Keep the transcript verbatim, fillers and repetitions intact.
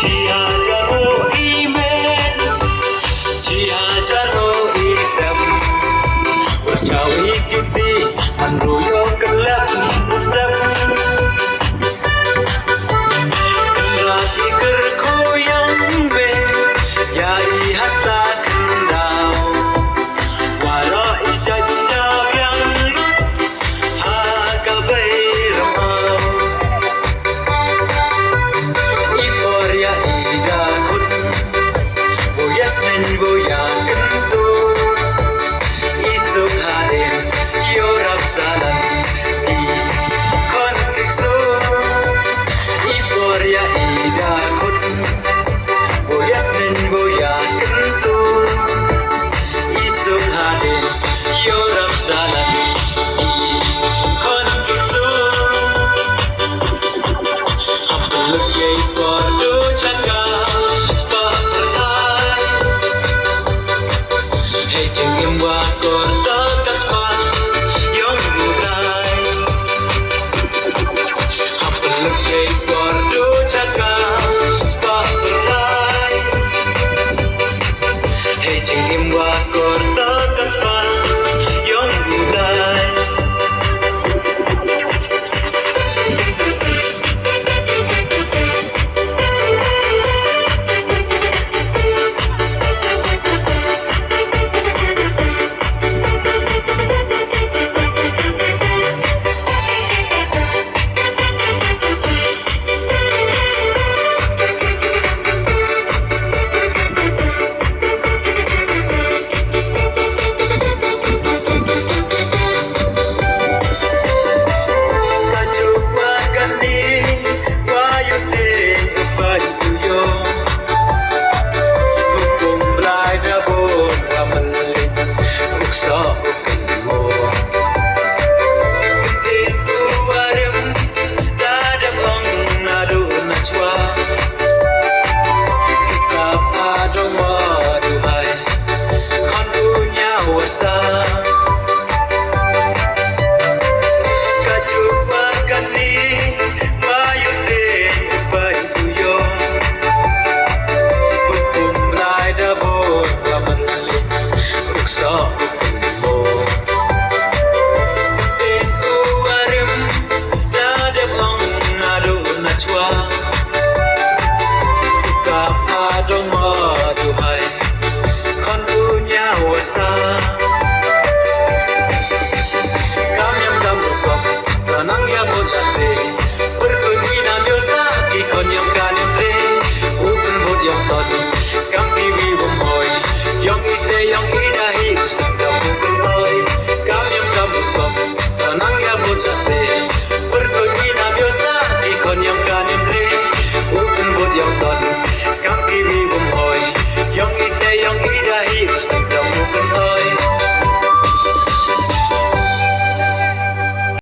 Chi hajar ruh i met, chi hajar ruh i step. Wa chaw i kiti, man ruh ïoh kyllep step. Kynrad i kyrkhu ïa me, ïa i hasta khyndaw. Waroh i jait ïa biang lut ha ka bei rong. I por ïa i da khut, bu ïa sneng bu ïa kyntu. I suk hadien ïoh rap salan, i khon ki suk. I por ïa i da khut, bu ïa sneng bu ïa kyntu. I suk hadien ïoh rap salan, i khon ki suk. Hap lut ïa i por du chaka spah pyrthai. Hei jingim wa kor ta